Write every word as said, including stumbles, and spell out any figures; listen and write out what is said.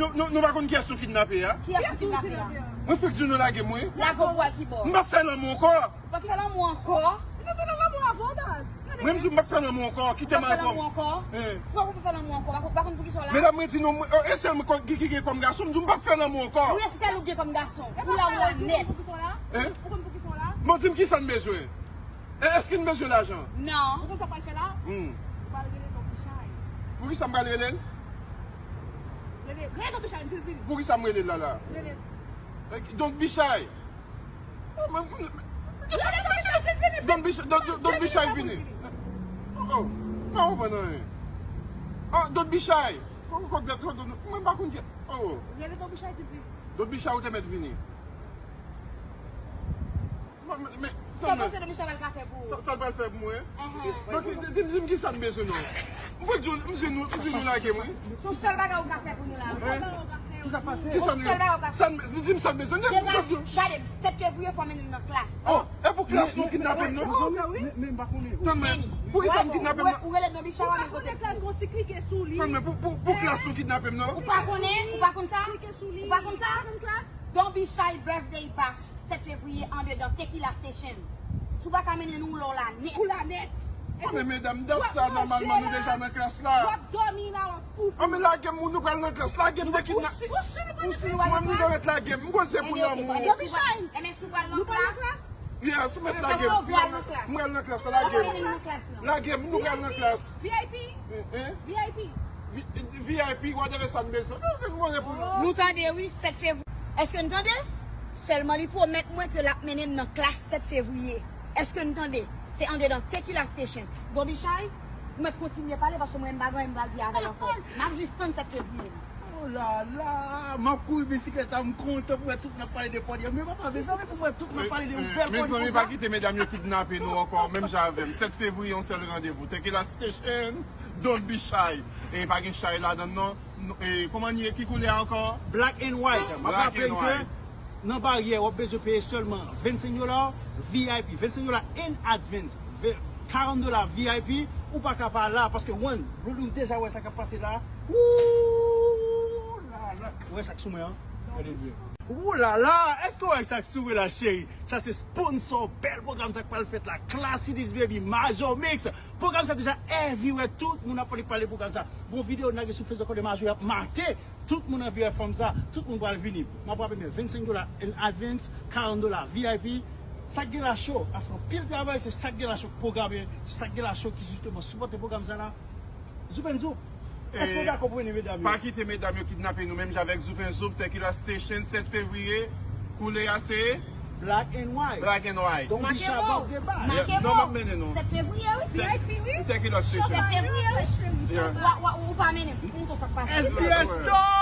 Nou, nou, nou pa konn kiyès nou kidnape a? Kiyès nou kidnape a? Mwen fèk di nou lage m, wi. Lage w pou al ki bò? M p ap fè lanmou ankò. Ou p ap fè lanmou ankò? Li te fè lanmou avan, baz. Mwen, m di w m p ap fè lanmou ankò. Kite m al. Ou p ap fè lanmou ankò? Pran ou pa fè lanmou ankò. Pa konn, pa konn poukisa w la? Medam, mwen di nou, mwen, e sèl mwen ki, ki, ki gen kòm gason, m di w m p ap fè lanmou ankò. Wi, e sèl ou gen kòm gason. Ou la, ou onèt. Hein? Ou konn poukisa w la? Bon, di m kisa n bezwen. E, èske n bezwen lajan? Non. Ou konn sa w pral fè la? Hmm. Ou pral rele Don Bichay. Poukisa m pral rele l? Rele, rele Don Bichay, di l vini. Poukisa m rele l la la? Rele l. E, Don Bichay. Oh, men, men, Don Bichay, Don, Don, Don Bichay vini. Oh, pa konprann anyen. Oh, Don Bichay. Mwen pa konn ki. Oh. Rele Don Bichay, di l vini. Don Bichay, ou te mèt vini. Men, men, men, sa w panse Don Bichay pral ka fè pou ou? Sa, sa l pral fè pou mwen? Donk, di, di, di m ki sa m bezwen non. M fèk di w, m di nou, m di nou lage m, wi. Se yon sèl bagay ou ka fè pou nou la. Hein? Ki sa pase? Ki sa m, sa m, di, di m sa m bezwen. Degaje, gade, sèt fevriye fò mennen m nan klas. Oh, e pou klas nou kidnape m non? Men, men, men, m pa konnen. Tann mwen, pou ki sa m kidnape m non? Ou rele Don Bichay, ou pa konnen klas gon ti klike sou li. Tann mwen, pou, pou, pou klas nou kidnape m non? Ou pa konnen, ou pa konn sa? Ou pa konn sa? Don Bichay birthday bash sèt fevriye andedan Tequila Station. Si w pa ka mennen nou, ou la, ou la nèt. Ou la nèt. Oh, men medam, dat sa, nòmalman, nou deja nan klas la. W ap dòmi la, w ap poupou. Oh, men lage m, nou pral nan klas. Lage m, de kidnap. Ou si, ou si nou pral nan klas? Mwen, nou dwe lage m. M konn se pou lanmou. Enben, si w pral nan klas, yes, ou mèt lage m. M pral nan klas, lage m. Lage m, nou pral nan klas. V I P. Hein? V I P. V-, V I P, whatever sa n bezwen. Nou vin mande pou nou. Nou tande, wi, sèt fevriye. Èske n tande? Sèlman li pwomèt mwen ke l ap mennen m nan klas sèt fevriye. Èske n tande? Se andedan Tequila Station. Don Bichay, mwen kontinye pale paske mwen m pa gen anyen m pral di avè l ankò. M ap jis tann sèt fevriye. Oh la la, m ap kouri bisiklèt la, m kontan pou wè tout moun ap pale de Pòdyè. Men papa, mezanmi, pou m wè tout moun ap pale de yon bèl Pòdyè konsa. Mezanmi, pa kite medam yo kidnape nou ankò, menm jan avè m. Sèt fevriye, yon sèl randevou. Tequila Station, Don Bichay. E pa gen chay ladann non. E kòman n ye? Ki koulè ankò? Black and white. M ap raple n ke nan baryè, w ap bezwen peye sèlman vennsenk dola, V I P, vennsenk dola in advance, ve-, karant dola V I P, ou pa ka pa la, paske, one, nou deja wè sa k ap pase la. Ooh la la. Ou wè sa k sou mwen an? Gade byen. Ooh la la, èske w wè sa k sou mwen la, cheri? Sa se sponsò bèl pwogram sa k pral fèt la, Classy This Baby, Major Mix. Pwogram sa deja everywhere, tout moun ap pale, pale pwogram sa. Gon videyo n lage sou Facebook de Major, y ap mate. Tout moun anvi wè fanm sa, tout moun pral vini. M ap raple byen, vennsenk dola in advance, karant dola V I P. Sa k gen la cho ap fè anpil travay, se sa k gen la cho k pwograme, se sa k gen la cho ki jisteman sipòte pwogram sa la. Zoup and Zoup. Èske w dakò pou mennen medam yo? Pa kite medam yo kidnape nou, menm jan avèk Zoup and Zoup, Tequila Station, sèt fevriye. Koulè a se? Black and white. Black and white. Don Bichay ap debat. Make move. Non, m ap mennen nou. Sèt fevriye, wi. V I P, wi. Tequila Station. Sèt fevriye, wi. Yeah. Wa, wa, ou pa mennen m. M konn sa k pase. S B S Talk.